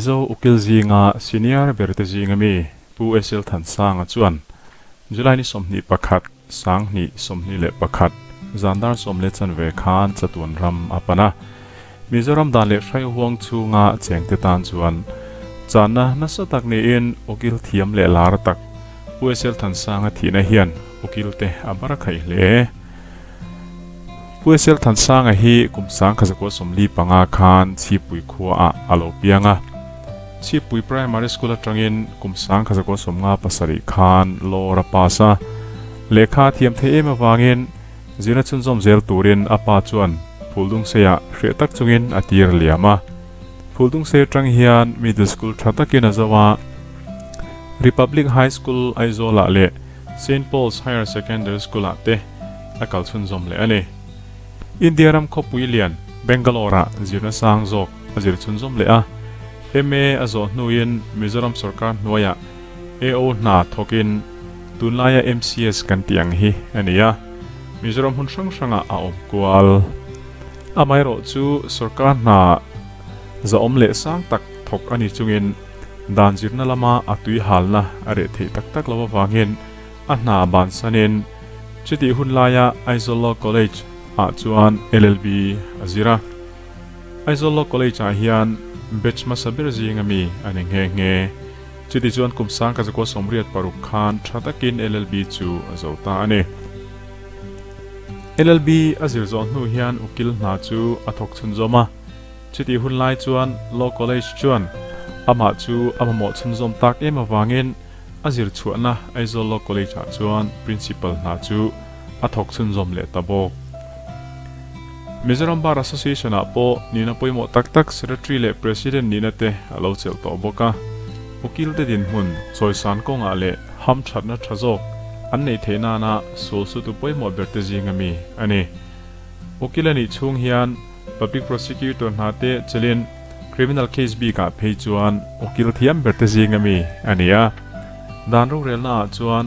Mizo ukil zinga senior berte zinga mi Pu SL Thansanga chuan July ni 21, 2021, zan dar 10:15 khan chatuan ram a pan a. Mizoram dan leh hrai huang chhunga chengte tan chuan channa nasa tak niin ukil thiam leh lar tak Pu SL Thansanga thihna hian ukil te a bar a khaih hle. Pu SL Thansanga hi kum 1945 khan Chhipui khuaah a lo piang a. Chhipui Primary School atangin kum 1957 khan law a pass a. Lehkha a thiam thei em avangin zirna chhunzawm zel turin a pa chuan Phuldungseiah hreh tak chungin a tir liam a. Phuldungsei atang hian Middle School tha takin a zo a. Republic High School Aizawlah leh Saint Paul's Higher Secondary School-ah te a kal chhunzawm leh a ni. India ram khawpui lian Bangalore-ah zirna sang zawk a zir chhunzawm leh a. MA a zawh hnuin Mizoram sorkar hnuaiah AO hna thawkin tunlaia MCS kan tih ang hi a ni a. Mizoram hmun hrang hrangah a awm kual. Amaherawhchu sorkar hna zahawm leh sang tak thawk a ni chungin dan zirna lama a tui halna a reh theih tak tak lo avangin a hna bansanin chutih hun laia Aizawl Law College ah chuan LLB a zir a. Aizawl Law College ah hian batch hmasa ber zinga mi a ni nghe nghe. Chuti chuan kum 1986 khan tha takin LLB chu a zo ta a ni. LLB a zir zawh hnu hian ukil hna chu a thawk chhunzawm a. Chutih hun lai chuan Law College chuan amah chu a mamawh chhunzawm tak em avangin a zir chhuahna Aizawl Law College ah chuan Principal hna chu a thawk chhunzawm leh ta bawk. Mizoram Bar Association ah pawh nihna pawimawh tak tak Secretary leh President nihna te a lo chelh tawh bawk a. Ukil te dinhmun chawisan kawngah leh hamthatna tha zawk an neih theih nana sul sutu pawimawh ber te zinga mi a ni. Ukil a nih chhung hian Public Prosecutor hna te chelin Criminal case bikah phei chuan ukil thiam ber te zinga mi a ni a. Dan rorelna ah chuan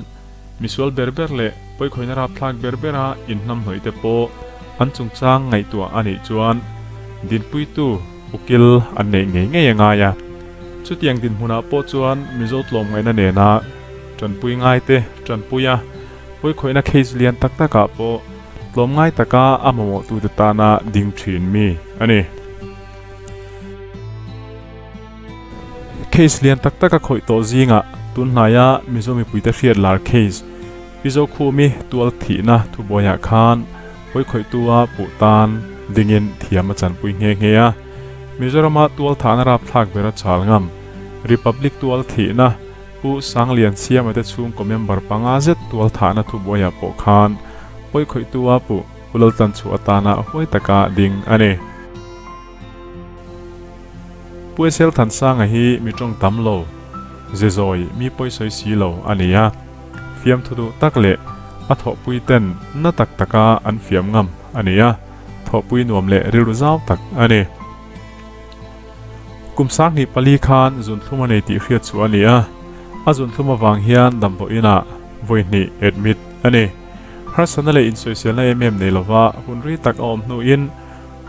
misual ber ber leh pawikhawihna rapthlak ber bera inhnamhnawih te pawh an chungchang ngaihtuah a nih chuan dinpuitu ukil an neih ngei ngei a ngai a. Chutiang dinhmunah pawh chuan Mizo tlawmngaihna nena tanpui ngai te tanpui a, pawikhawihna case lian tak takah pawh tlawmngai taka a mamawhtute tana ding thin mi a ni. Case lian tak taka khawih tawh zingah tunhnaia Mizo mipuite hriat lar case Pi Zokhumi tual thihna thubuaiah khan pawikhawihtua puh tan dingin thiam a chanpui nghe nghe a. Mizorama tual thahna rapthlak bera chal ngam Republic tual thihna Pu Sanglian Siama te chhungkaw member panga zet tual thahna thubuaiah pawh khan pawikhawihtua puh Pu Laltlanchhuah atana huai taka ding a ni. Pu SL Thansanga hi mi tawng tam lo, ze zawi mi pawi sawi si lo a ni a. Fiamthu duh tak leh a thawhpui ten na tak taka an fiam ngam a ni a, thawhpui nuam leh rilru zau tak a ni. Kum 24 khan zunthlum a nei tih hriat chu a ni a, a zunthlum avang hian damdawi inah vawi hnih admit a ni. Harsatna leh insawiselna em em nei lova hun rei tak a awm hnuin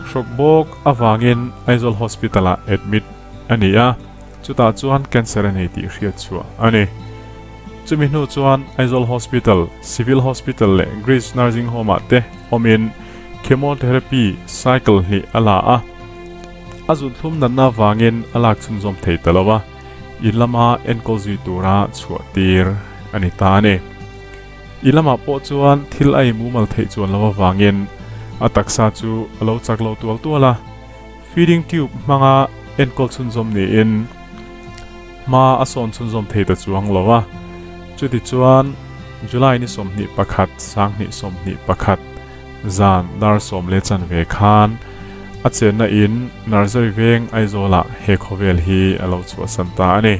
Hrawk bawk avangin Aizawl Hospital-ah admit a ni a, chutah chuan cancer a nei tih hriat chhuah a ni. Chumi hnu chuan Aizawl Hospital, Civil Hospital leh Grace Nursing Home-ah te awmin chemotherapy cycle hnih a la a, a zunthlum natna avangin a lak chhunzawm thei ta lo a, in lama enkawl zui tura chhuah tir a ni ta a ni. I lamah pawh chuan thil a imumal theih chuan lo avangin a taksa chu a lo chak lo tual tual a, feeding tube hmanga enkawl chhunzawm niin hma a sawn chhunzawm thei ta chuang lo a. Chutichuan July ni 21, 2021 zan dar 10:15 khan a chenna in Nursery Veng Aizawlah he khawvel hi a lo chhuahsan ta a ni.